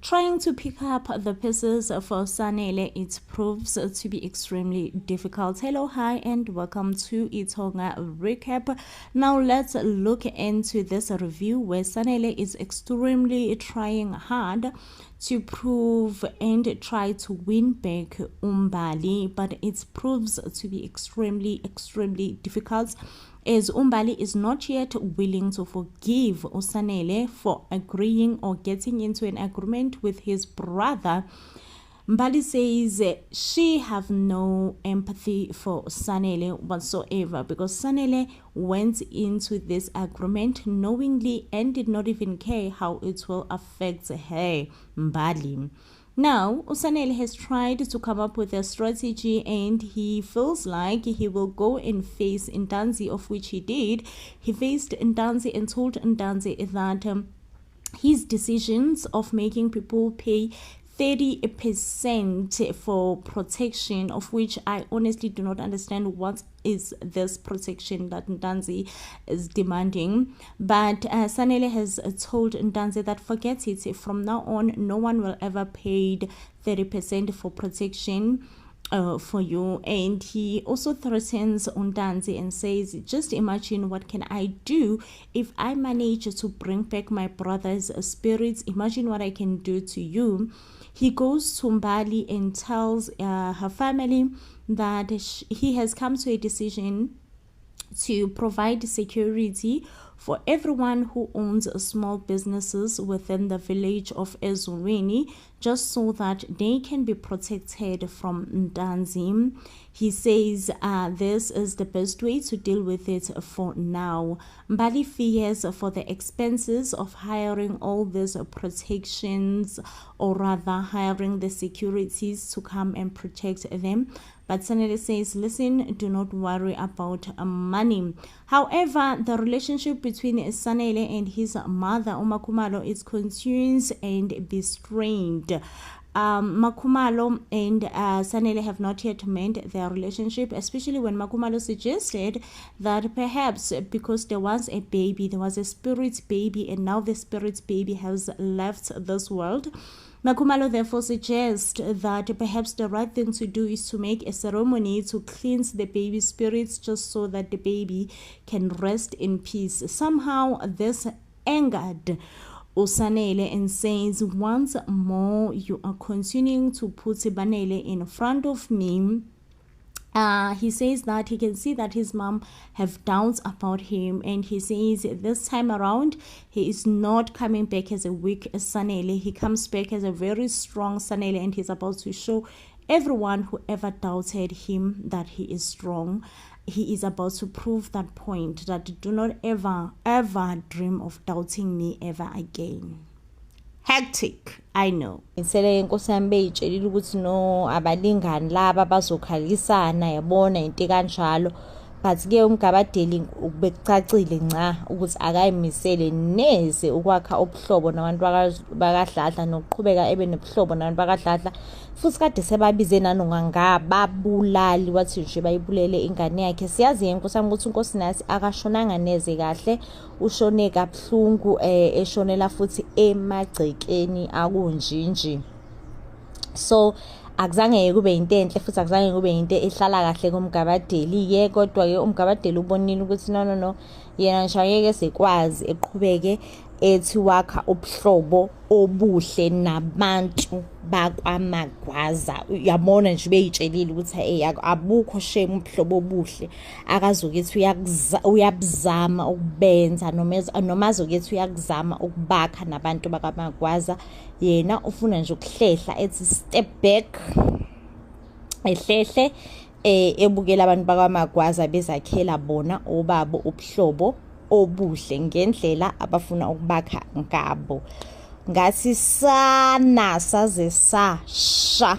Trying to pick up the pieces for Sanele, it proves to be extremely difficult. Hello, hi, and welcome to iThonga Recap. Now let's look into this review where Sanele is extremely trying hard to prove and try to win back uMbali, but it proves to be extremely, extremely difficult as uMbali is not yet willing to forgive uSanele for agreeing or getting into an agreement with his brother. Mbali says she have no empathy for Sanele whatsoever because Sanele went into this agreement knowingly and did not even care how it will affect her, Mbali. Now, uSanele has tried to come up with a strategy and he feels like he will go and face Ntanzi, of which he did. He faced Ntanzi and told Ntanzi that his decisions of making people pay 30% for protection, of which I honestly do not understand what is this protection that Ntanzi is demanding. But Sanele has told Ntanzi that forget it, from now on no one will ever pay 30% for protection for you. And he also threatens Ntanzi and says, just imagine what can I do if I manage to bring back my brother's spirits. Imagine what I can do to you. He goes to Mbali and tells her family that he has come to a decision to provide security for everyone who owns small businesses within the village of Ezulweni, just so that they can be protected from Ntanzi. He says this is the best way to deal with it for now. Mbali fears for the expenses of hiring all these protections, or rather hiring the securities to come and protect them. But Sanele says, listen, do not worry about money. However, the relationship between Sanele and his mother, uMaKhumalo, is continuous and be strained. MaKhumalo and Sanele have not yet mend their relationship, especially when MaKhumalo suggested that perhaps because there was a baby, there was a spirit baby, and now the spirit baby has left this world. MaKhumalo therefore suggests that perhaps the right thing to do is to make a ceremony to cleanse the baby spirits, just so that the baby can rest in peace. Somehow this angered uSanele and says, once more you are continuing to put Banele in front of me. He says that he can see that his mom have doubts about him, and he says this time around he is not coming back as a weak Sanele. He comes back as a very strong Sanele, and he's about to show everyone who ever doubted him that he is strong. He is about to prove that point, that do not ever, ever dream of doubting me ever again. Hectic, I know. Insele inkosi yami beyitshelile ukuthi no abalingani laba bazokhalisana, yabona into kanjalo, but ke uMgabadeli bekucacile nca ukuthi akayimisele neze ukwakha ubuhlobo nabantu bakaDladla nokuqhubeka ebe nobuhlobo nabantu bakaDladla. Futhi kade sebabize nanongangababulali, wathi nje bayibulele ingane yakhe. Siyazi inkosi yami ukuthi uNkosinathi akashonanga neze kahle, ushone kabuhlungu, eshonela futhi emagcekeni akunjinji. So akuzange kube into enhle futhi akuzange kube into ehlala kahle kuMgabadeli ke, kodwa ke uMgabadeli ubonile ukuthi no no no, yena nje angeke sekwazi eqhubeke ethi wakha ubuhlobo obuhle nabantu bakwaMagwaza. Uyabona nje beyitshelile ukuthi hey, abukho shame ubuhlobo obuhle, akazokuthi uyabuzama ukubenza noma azokuthi uyakuzama ukubakha nabantu bakwaMagwaza. Yena ufuna nje ukuhlehla ethi step back, ehlehle ebukela abantu bakwaMagwaza bezakhela bona obabo ubuhlobo obuhle ngendlela abafuna ukubakha ngabo. Ngathi sana saze sasha,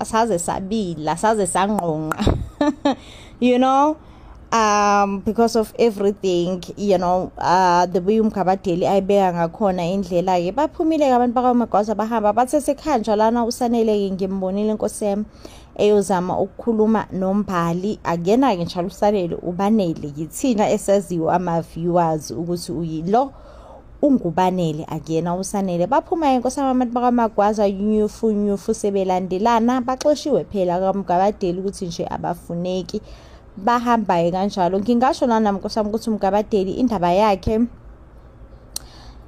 saze sabila, saze sangqonqa you know, because of everything, you know, the way uMgabadeli ayibeka ngakhona indlela ke. Baphumile abantu bakwaMagwaza bahamba, bathe sekhanjwa lana uSanele ke ngimbonile inkosi yami eyozama ukukhuluma noMbali. Akuyena ke njalo uSanele, uBanele, yithina esaziwa ama viewers ukuthi uyilo ungubanele akuyena uSanele. Baphuma inkosi abantu bakaMagwaza nyufu nyufu sebelandelana, baxoshiwe phela kaMgabadeli ukuthi nje abafuneki, bahamba kanjalo. Ngingasho nami nkosi yami ukuthi uMgabadeli indaba yakhe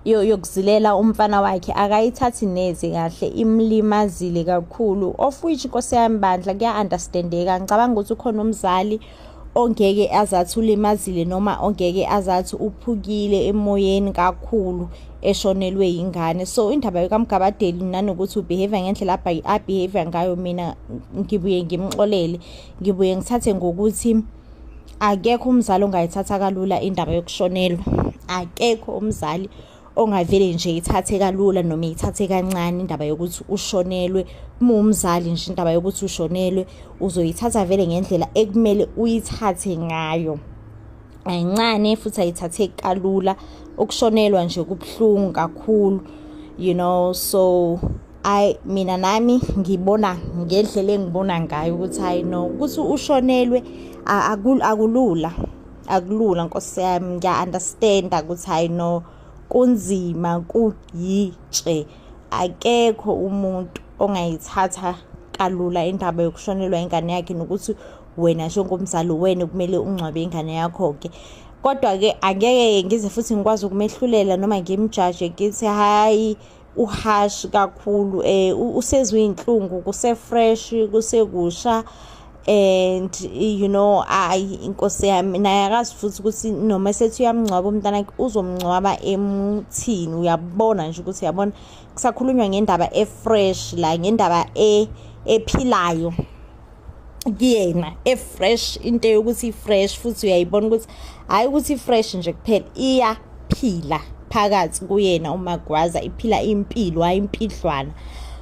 yokuzilela umfana wakhe akayithathi neze kahle, imlimazile kakhulu, of which nkosi yami bandla kuya-understandeka. Ngicabanga ukuthi ukhona umzali ongeke azathi ulimazile noma ongeke azathi uphukile emoyeni kakhulu eshonelwe yingane. So indaba kaMgabadeli nanokuthi ubehave ngendlela abehave ngayo, mina ngibuye ngimxolele, ngibuye ngithathe ngokuthi akekho umzali ongayithatha kalula indaba yokushonelwa, akekho umzali ongavele nje ithathe kalula noma ithathe kancane indaba yokuthi ushonelwe. Uma umzali nje indaba yokuthi ushonelwe uzoyithatha vele ngendlela ekumele uyithathe ngayo, ayincane futhi ayithathe kalula. Ukushonelwa nje kubuhlungu kakhulu, you know. So I mina nami ngibona ngendlela engibona ngayo ukuthi hayi no, ukuthi ushonelwe akulula, akulula nkosi yami. Ngiya-understanda ukuthi hayi no, kunzima, kuyitshe. Akekho umuntu ongayithatha kalula indaba yokushonelwa ingane yakhe, nokuthi wena njengomzali wena kumele ungcwabe ingane yakho-ke. Kodwa-ke angeke ngize futhi ngikwazi ukumehlulela noma ngimjaje ngithi hhayi uhash kakhulu, usezwe iy'nhlungu, kuse-fresh, kusekusha, and you know, ayi inkosi yami naye akazi futhi ukuthi noma esethi uyamngcwaba umntanakhe uzomngcwaba emuthini. Uyabona nje ukuthi uyabona kusakhulunywa ngendaba e-fresh la, ngendaba ephilayo kuyena, e-fresh, into yokuthi i-fresh futhi uyayibona ukuthi hhayi ukuthi i-fresh nje kuphela, iyaphila phakathi kuyena uMagwaza, iphila impilo, hhayi impidlwana.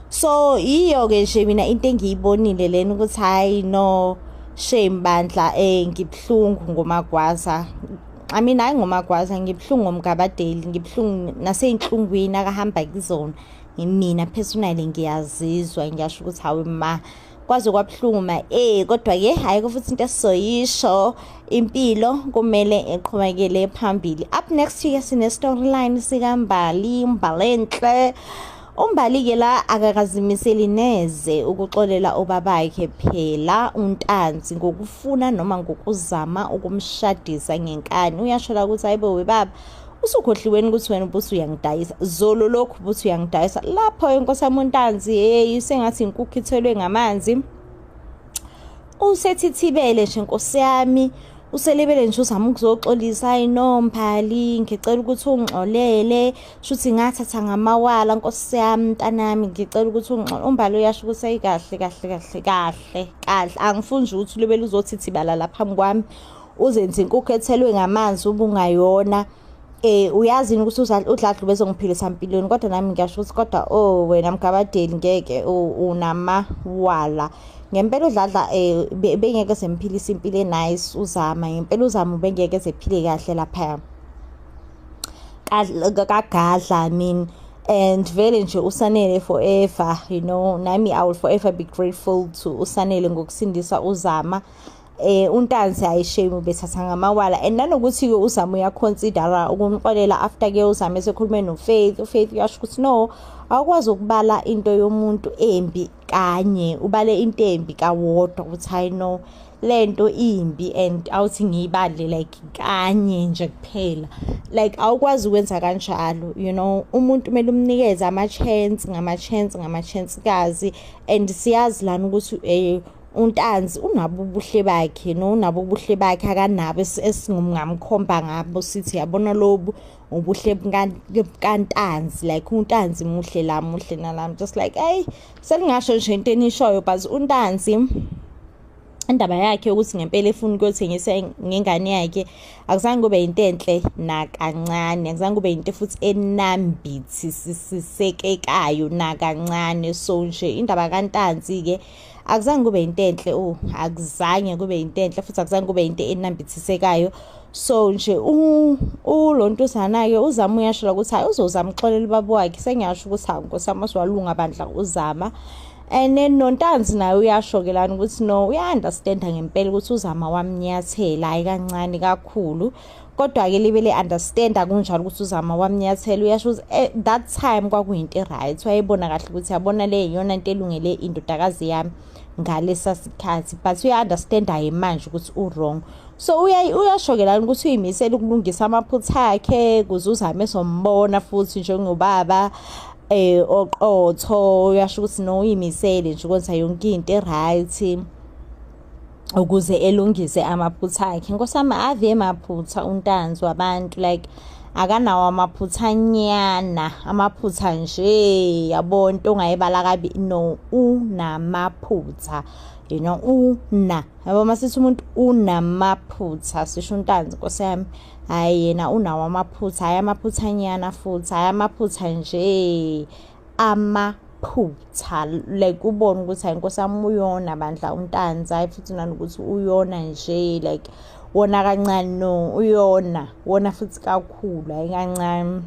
So yiyo-ke nje mina into engiyibonile lena ukuthi hhayi no, shame bandla, ngibuhlungu ngoMagwaza. I mean hhayi ngoMagwaza, ngibuhlungu ngoMgabadeli, ngibuhlungu nasey'nhlungwini akahamba kuzona. Mina personally ngiyazizwa, ngiyasho ukuthi hawe ma, kwaze kwabuhlungu ma, kodwa-ke hhayi futhi into esizoyisho, impilo kumele iqhubekele phambili. Up next-ke sine-storyline sikaMbali, Mbalenhle. uMbali-ke la akakazimiseli neze ukuxolela ubabakhe phela uNtanzi ngokufuna noma ngokuzama ukumshadisa ngenkani. Uyasho la ukuthi hayibo webaba, usukhohliweni ukuthi wena ubuthi uyangidayisa zolo lokhu, ubuthi uyangidayisa lapho inkosi yami uNtanzi. Hey, sengathi inkukhu ithelwe ngamanzi, usethithibele nje nkosi yami, uselebele nje uzama ukuzoxolisa. Hayi no Mbali, ngicela ukuthi ungixolele, shuthi ngathatha ngamawala nkosi yami mntanami, ngicela ukuthi ungixolele. UMbali uyasho ukuthi ayi kahle kahle kahle kahle kahle, angifuni nje ukuthi ulibele uzothithibala lapha phambi kwami uzenze inkukhu ethelwe ngamanzi ubungayona. Uyazi ukuthi uDladla ubezongiphilisa empilweni, kodwa nami ngiyasho ukuthi kodwa oh wena Mgabadeli ngeke unamawala ngempela. UDladla bengeke semphilisa impilo enice, uzama ngempela, uzama ubengeke zephile kahle lapha kaGadla. I mean, and vele nje uSanele forever, you know, nami I will forever be grateful to uSanele ngokusindisa uzama. uNtanzi hayi shame ubethatha ngamawala, and nanokuthi-ke uzama uyaconsidera ukumxolela after-ke uzama esekhulume noFaith. uFaith uyasho ukuthi no, awukwazi ukubala into yomuntu embi kanye, ubale into embi kawodwa ukuthi hayi no, lento imbi and awuthi ngiyibale like kanye nje kuphela, like awukwazi ukwenza kanjalo, you know. Umuntu kumele umnikeze ama-chance ngama-chance ngama-chance kazi, and siyazi lana ukuthi uNtanzi unabo ubuhle bakhe, no unabo ubuhle bakhe, akanabo esingamkhomba ngabo sithi yabona lobu ubuhle bukaNtanzi, like uNtanzi muhle la, muhle nala, just like hey, selingasho nje into enishoyo. But uNtanzi indaba yakhe ukuthi ngempela efuna ukuyothengisa ngengane yakhe akuzange kube into enhle nakancane, akuzange kube into futhi enambithisisekekayo nakancane. So nje indaba kaNtanzi-ke akuzange kube into enhle, akuzange kube into enhle futhi akuzange kube into enambithisekayo. So nje ulontuzana-ke uzama uyasho ukuthi hayi uzozama uxolela ubaba wakhe, sengiyasho ukuthi hawu nkosi yami wasiwalunga bandla uzama. And then noNtanzi naye uyasho-ke lana ukuthi no, uya-understanda ngempela ukuthi uzama wamnyathela, hhayi kancane kakhulu. Kodwa-ke libe le-understanda kunjalo ukuthi uZama wamnyathela, uyasho ukuthi that time kwakuyinto e-right, wayebona kahle ukuthi yabona le iyona nto elungele indodakazi yami ngalesa sikhathi, but uya-understanda-ke manje ukuthi u-wrong. So uyasho-ke lana ukuthi uyimisele ukulungisa amaphutha akhe ukuze uZama ezombona futhi njengobaba oqotho. Uyasho ukuthi no, uyimisele nje ukwenza yonke into e-right ukuze elungise amaphutha akhe. Nkosi yami, ave emaphutha uNtanzi wabantu, like akanawo amaphuthanyana, amaphutha nje yabo, into ongayibala kabi, no, unamaphutha, you know, una yabo, masithi umuntu unamaphutha sisho uNtanzi. Nkosi yami, hayi yena unawo amaphutha, hayi amaphuthanyana futhi, hayi amaphutha nje, amaphutha like ubone ukuthi hayi Nkosi yami uyona bandla uNtanzi, hayi futhi nanokuthi uyona nje, like wona kancane, no, uyona wona futhi kakhulu, hayi kancane.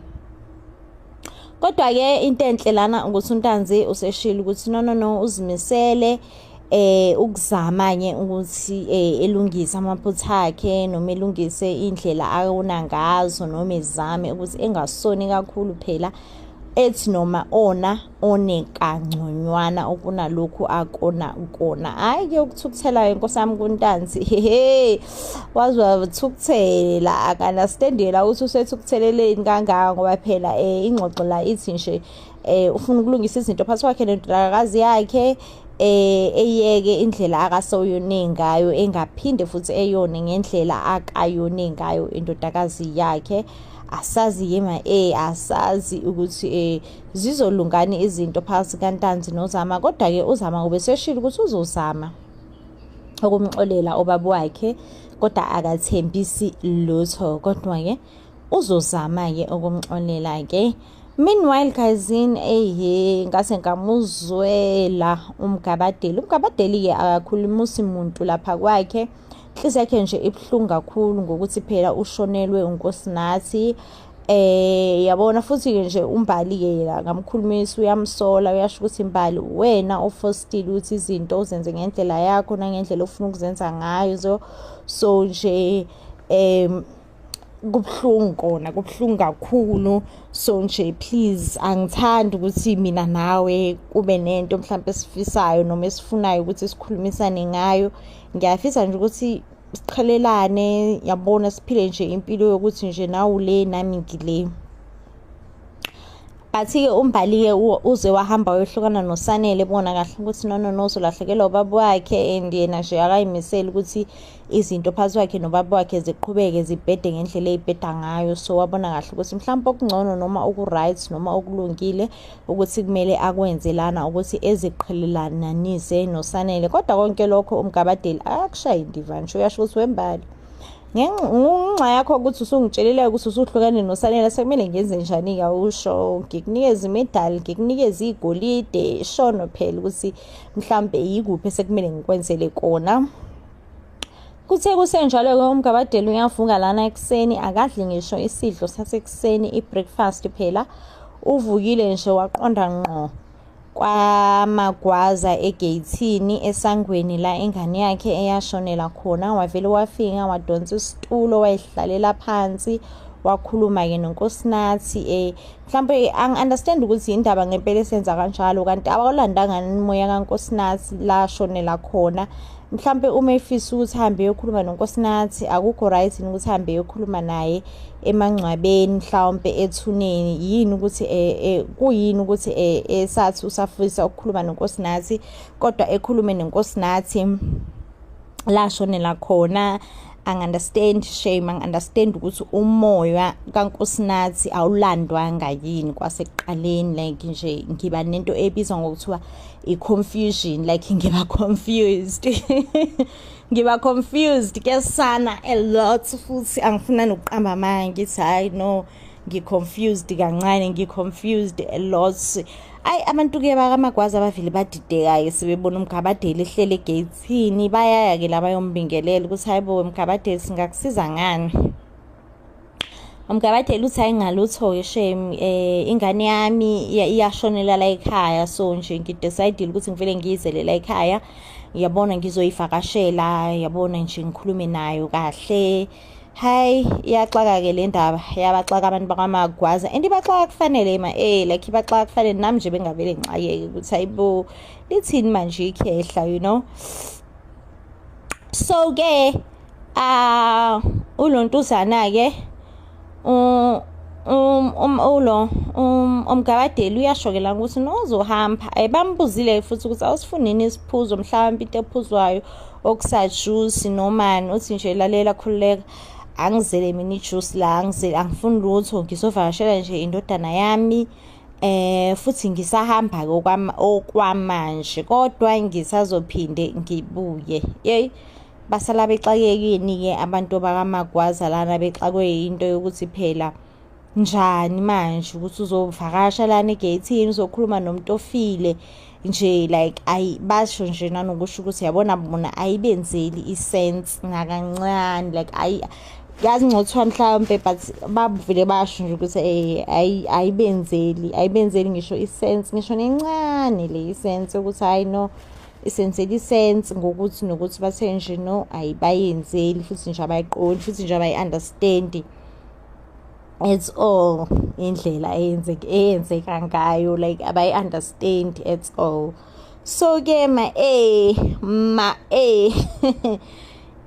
Kodwa-ke into enhle lana ukuthi uNtanzi useshilo ukuthi no no no, uzimisele ukuzama-ke ukuthi elungise amaphutha akhe noma elungise indlela awona ngazo, noma ezame ukuthi engasoni kakhulu phela, ethi noma ona one kangconywana okunalokhu akona kona. Hhayi-ke ukuthukuthela-ke Nkosi yami kuNtanzi, hehe, waze wathukuthela, akanastendela ukuthi usethukutheleleni kangaka, ngoba phela ingxoxo la ithi nje ufuna ukulungisa izinto phakathi kwakhe nendodakazi yakhe, eyeke indlela akasoyone ngayo, engaphinde futhi eyone ngendlela akayone ngayo indodakazi yakhe. Asazi yema asazi ukuthi zizolungani izinto phakathi kaNtanzi noZama. Kodwa-ke uZama ubeseshilo ukuthi uzozama ukumxolela ubaba wakhe, kodwa akathembisi lutho, kodwa-ke uzozama-ke ukumxolela-ke. Meanwhile guys, ehe, ngase ngamuzwela uMgabadeli. UMgabadeli-ke akakhulumisi muntu lapha kwakhe, inhliziyo yakhe nje ibuhlungu kakhulu ngokuthi phela ushonelwe uNkosinathi. Yabona futhi-ke nje uMbali-ke yena ngamkhulumisa, uyamsola, uyasho ukuthi Mbali wena ofostile ukuthi izinto uzenze ngendlela yakho nangendlela ofuna ukuzenza ngayo, so nje kubuhlungu kona, kubuhlungu kakhulu. So nje please, angithandi ukuthi mina nawe kube nento mhlawumbe esifisayo noma esifunayo ukuthi sikhulumisane ngayo. Ngiyafisa nje ukuthi siqhelelane, yabona, siphile nje impilo yokuthi nje nawu le nami ngile. But-ke uMbali-ke uze wahamba wayohlukana noSanele, bona kahle ukuthi no no no, uzolahlekelwa ubaba wakhe, and yena nje akayimisele ukuthi izinto phakathi kwakhe nobaba wakhe ziqhubeke zibhede ngendlela ey'bheda ngayo. So wabona kahle ukuthi mhlawumpe okungcono noma oku-right noma okulungile ukuthi kumele akwenze lana ukuthi eziqhelelananise noSanele. Kodwa konke lokho uMgabadeli akakushayi indiva nje, uyasho ukuthi wembali, ngenxa yakho ukuthi usungitshelile ukuthi usuhlukene noSanele, sekumele ngenze njani-ke? Awusho, ngikunikeze imedali, ngikunikeze igolide, shono phela ukuthi mhlampe yikuphi esekumele ngikwenzele kona. Kuthe kusenjalo-ke uMgabadeli uyavuka lana ekuseni, akadli ngisho isidlo sasekuseni, i-breakfast phela, uvukile nje waqonda ngqo kwaMagwaza egeyithini esangweni la ingane yakhe eyashonela khona. Wavele wafika wadonsa isitulo wayihlalela phansi, wakhuluma-ke noNkosinathi. Mhlawumbe angi-understand ukuthi indaba ngempela esenza kanjalo, kanti abalandanga umoya kaNkosinathi la ashonela khona. Mhlawumbe uma efisa ukuthi ahambe eyokhuluma noNkosinathi, akukho right ukuthi ahambe eyokhuluma naye emangcwabeni, mhlawumbe ethuneni. Yini ukuthi kuyini ukuthi esathi usafisa ukukhuluma noNkosinathi, kodwa ekhulume noNkosinathi la shonela khona? Angi-understand shame, angi-understand ukuthi umoya kaNkosinathi awulandwanga yini kwasekuqaleni. Like nje ngiba nento ebizwa ngokuthiwa i-confusion, like ngiba confused, ngiba confused kuyasana a lot futhi angifuna nokuqamba amanga ngithi hayi no, ngi-confused kancane, ngi-confused a lot. Ayi abantu-ke bakaMagwaza abavele badideka-ke sebebona uMgabadeli ehlele egeyithini, bayaya-ke la bayombingelela ukuthi hayi bo Mgabadeli, singakusiza ngani? Umgabadeli uthi hayi ngalutho-ke shame, ingane yami iyashonela la ekhaya, so nje ngidecide ukuthi ngivele ngiyizele la ekhaya, yabona ngizoyivakashela, yabona nje ngikhulume nayo kahle. Hayi, iyaxaka-ke le ndaba, yabaxaka abantu bakwaMagwaza and ibaxaka kufanele ma like ibaxaka kufanele. Nami nje bengavele ngixakeke ukuthi hayibo, lithini manje ikhehla, you know. So ke ulontuzana-ke ulo umgabadeli uyasho-ke la ukuthi nozohamba. Bambuzile futhi ukuthi awusifunini isiphuzo, mhlawumbe into ephuzwayo okusajusi nomani. Uthi nje lalela, khululeka, angizele mina ijuice la, angizele, angifuni lutho, ngizovakashela nje indodana yami, futhi ngisahamba ke okwamanje, kodwa ngisazophinde ngibuye. Yey, basala bexakekini-ke abantu bakaMagwaza lana, bexakwe into yokuthi phela njani manje ukuthi uzovakasha lana egeyithini, uzokhuluma nomuntu ofile nje. Like ayi, basho nje nanokusho ukuthi yabona bona ayibenzeli i-sense nakancane, like ayi, yazi ngcothiwa mhlawumbe, but bavele basho nje ukuthi ayibenzeli ngisho i-sense, ngisho nencane le i-sense ukuthi hayi no, isenzela i-sense ngokuthi nokuthi bathe nje no, ayibayenzeli futhi nje abayiqondi futhi nje abayi-understandi. It's all indlela eyenzeka ngayo, like abayi-understand at all. So ke ma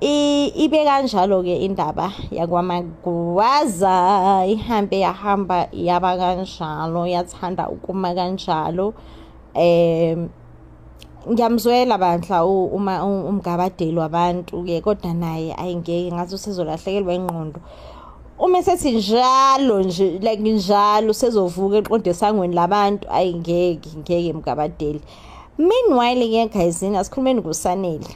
ibe kanjalo ke indaba yakwaMagwaza, ihambe yahamba yaba kanjalo, yathanda ukuma kanjalo. Ngiyamzwela bandla uma umgabadeli wabantu ke, kodwa naye ayingeke, ngathi usezolahlekelwa ingqondo uma esethi njalo nje, like njalo sezovuka eqonde esangweni labantu. Ayingeke, ngeke mgabadeli. Meanwhile ke guys, asikhulumeni ngoSanele,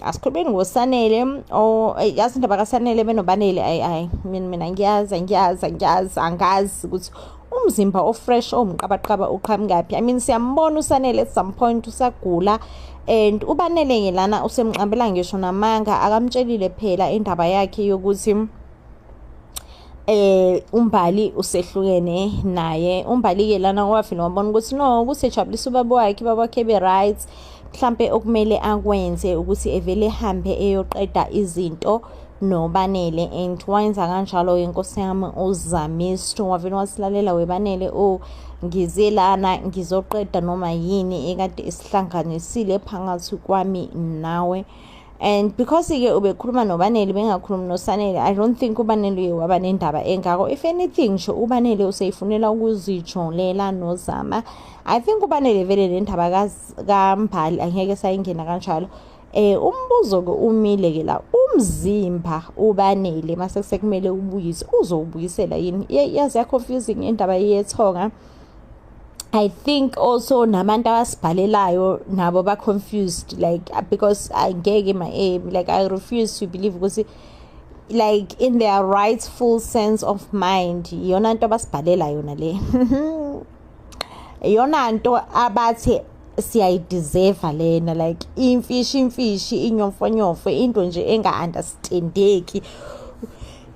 asikhulumeni ngoSanele. Oh, yazi indaba kaSanele benoBanele, ayi ayi, mina ngiyazi, ngiyazi, ngiyazi, angazi ukuthi umzimba o-fresh owumqabaqaba uqhamukaphi. I mean, siyambona uSanele at some point usagula, and uBanele ke lana usemqambela ngisho namanga, akamtshelile phela indaba yakhe yokuthi uMbali usehlukene naye. uMbali ke lana wafika wabona ukuthi no, ukuthi ejabulisa ubaba wakhe, ubaba wakhe be right, mhlambe okumele akwenze ukuthi evele ehambe eyoqeda izinto noBanele, and wayenza kanjalo inkosi yami uZamisto. Wavele wasilalela weBanele, oh ngize lana ngizoqeda noma yini ekade isihlanganisile phakathi kwami nawe. And because ke ubekhuluma noBanele bengakhulumi noSanele, I don't think uBanele uye waba nendaba engako. If anything nje uBanele useyifunela ukuzijolela noZama. I think uBanele vele nendaba kaMbali angeke sayingena kanjalo. Umbuzo ke umile ke la, umzimba uBanele mase sekumele ubuyise, uzowubuyisela yini? Yazi ya confusing indaba yethonga. I think also nabantu abasibhalelayo nabo ba confused, like because angeke ma like I refuse to believe ukuthi like in their rightful sense of mind iyona nto abasibhalela yona le, iyona nto abathi siyayideserve lena, like imfishi imfishi inyomfonyofo, into nje enga-understandeki.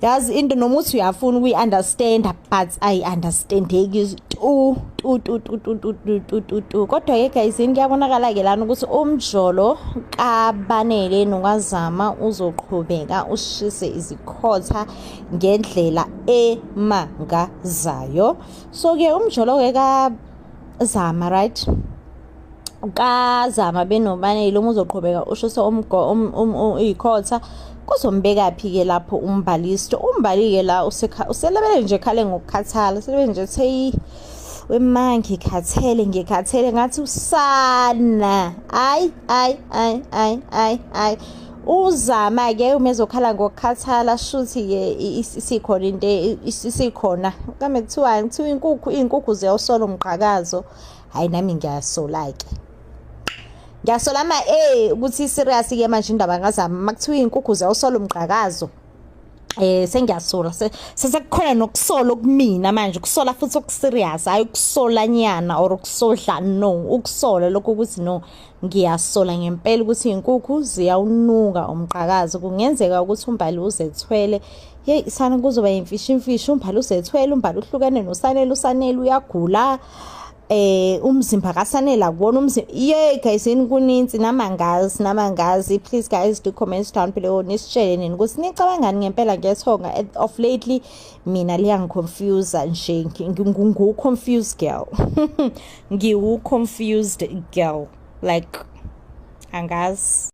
Yazi into noma uthi uyafuna ukuyi-understand, but ayi-understandeki tu tu tu tu tu tu tu tu tu tu. Kodwa-ke guys, kuyabonakala-ke lana ukuthi umjolo kaBanele noKazama uzoqhubeka ushise izikhotha ngendlela emangazayo. So-ke umjolo-ke kaZama, right, kaZama benoBanele uma uzoqhubeka ushise izikhotha, kuzombeka phi ke lapho uMbalisto? uMbali ke la uselebele nje khale ngokukhathala, selebele nje uthe wema ngikhathele, ngikhathele ngathi usana. Ayi ayi ayi ayi ayi ayi, uzama ke uma ezokhala ngokukhathala, shuthi ke isikhona into isikhona. Kambe kuthiwa inkukhu, izinkukhu ziyawusola umqhakazo. Hayi nami ngiyasola ke, ngiyasola ma ukuthi serious ke manje indaba kaZama. Makuthiwa izinkukhu ziyawusola umqhakazo, sengiyasola, sesekukhona nokusola okumina manje, ukusola futhi okuserious, hayi ukusola nyana or ukusodla, no, ukusola lokho ukuthi no, ngiyasola ngempela ukuthi izinkukhu ziyawunuka umqhakazo. Kungenzeka ukuthi uMbali uzethwele, hey sana kuzoba imfishi imfishi, uMbali uzethwele, uMbali uhlukene noSanele, uSanele uyagula. Umzimba kaSanele akubona umzimba. Yey guys, yini kuninzi namangazi namangazi. Please guys, do comment down below, nisitshele nini ukuthi nicabangani ngempela ngethonga. Of lately mina liyangiconfuse nje, ngiwu-confused girl, ngiwu-confused girl, like angazi.